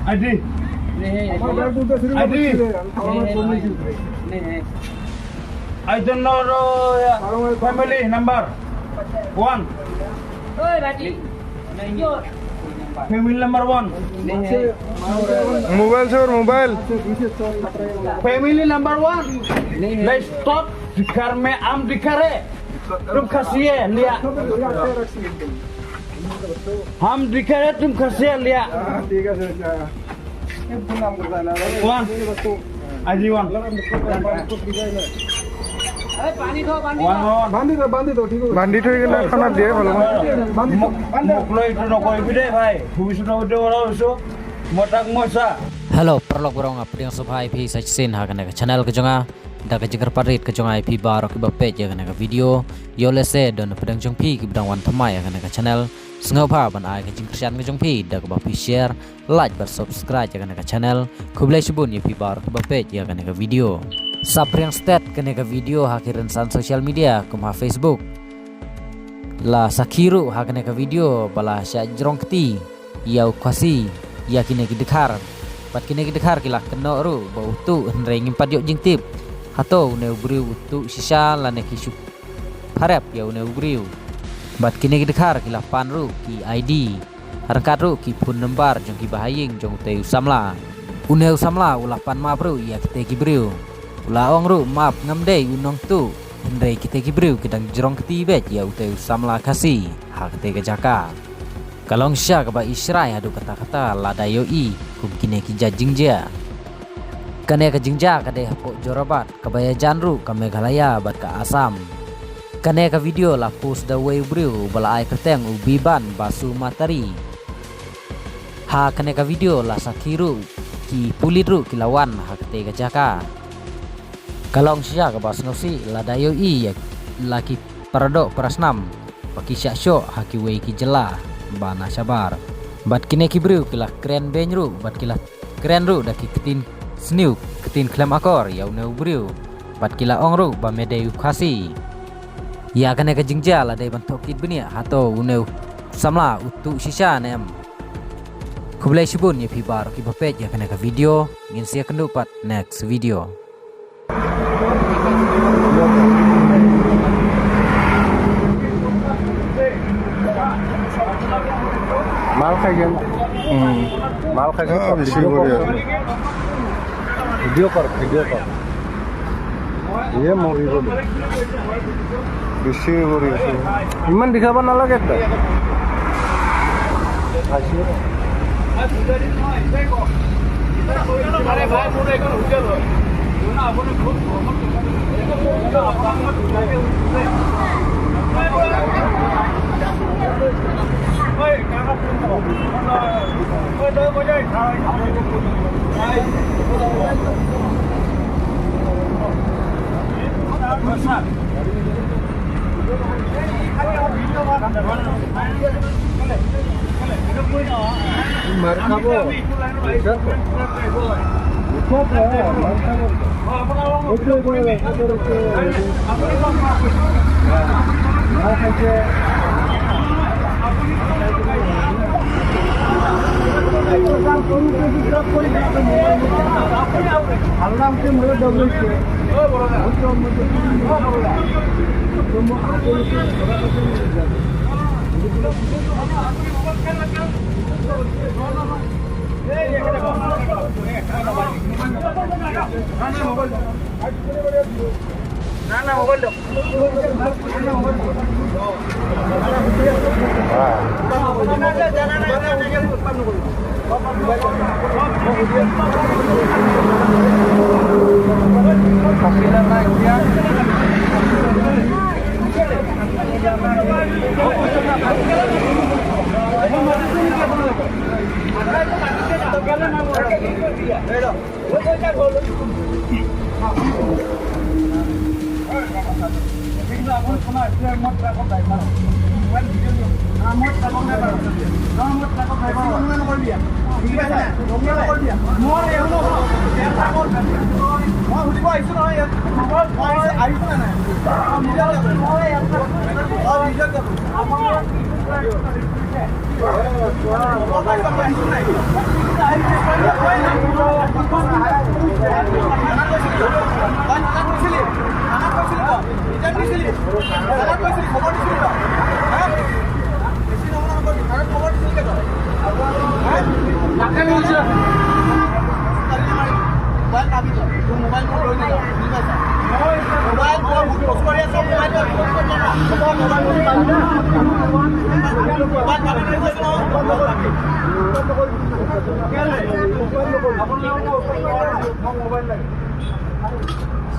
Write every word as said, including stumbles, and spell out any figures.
Adi. Adi. I don't know the, uh, family number one. Family number one. मोबाइल छोड़, मोबाइल। Family number one. Let's stop. दिखा रहे, हम दिखा रहे। तुम खसी है, लिया। हम दिखा रहे, तुम खसी है, लिया। One. Aji one. One, one. বান্ধি থৈ গ'লে এখন দিয়ে হ'ল। বান্ধি থৈ। মুখ লৈ এইটো নকৰিবি দেই ভাই। ভৱিষ্যতৰ সৈতে কথা কৈছো। মই তাক মই চা। Hello, paralok baroh, nga pdiang sngewbha ïa phi sa shisien ha kane ka channel ka jong nga. Da ka jingkyrpad rit ka jong nga ïa phi baroh kiba peit ïa kane ka video. Ïoh lehse don na pdeng jong phi kiba dang wan thymmai ïa kane ka channel, sngewbha ban ai ka jingkyrshan ka jong phi da kaba phi share, like bad subscribe ïa kane ka channel. Khublei shibun ïa phi baroh kiba peit ïa kane ka video. Saphriang stet kane ka video ha ki rynsan social media kum ha Facebook. La sakhi ruh ha kane ka video ba la shah jrong kti ïa u Khasi ïa kine ki dkhar. Bad kine ki dkhar ki la kynnoh ruh ba u tuh, hynrei ngim pat ïoh jingtip hato une u briew u tuh shisha lane ki shu pharep ïa une u briew. Bad kine ki dkhar ki la pan ruh ki I D, ryngkat ruh ki phone number jong kiba ha ïing jong utei u samla. Une u samla u la pan map ruh ïa kitei ki briew. U la ong ruh map ngam dei u nongtuh, hynrei kitei ki briew ki dang jrong kti beit ïa utei u samla Khasi ha katei ka jaka. Ka long shisha kaba ishrai haduh katta katta lada ïohi kum kine ki jait jingjia. Kane ka jingjia ka dei hapoh Jorabat, kaba ïajan ruh ka Meghalaya bad ka Assam. Kane ka video la post da uwei u briew uba la ai kyrteng u Biban Basumatary. Ha kane ka video la sakhi ruh ki pulit ruh ki la wan ha katei ka jaka. Ka long shisha kaba sngewsih lada ïohi ïa la ki paradoh parasnam ba ki shah shoh ha kiwei ki jylla ba na shabar. Bad kine ki briew ki la kren beiñ ruh bad ki la kren ruh da ki ktien sniew, ktien khlem akor ïa une u briew. Bad ki la ong ruh ba me dei u Khasi. Ïa kane ka jingjia la dei ban tohkit bniah hato une u samla u tuh shisha ne em. Khublei shibun ïa phi baroh kiba peit ïa kane ka video. Ngin sa ïakynduh pat next video. Mal khajan. Hmm. Mal khajan. Ah, bisi video call. Video call, video call. Ye mo video. Bisi video. Iman dikhabar na lage ta. Mar khabo. Mobile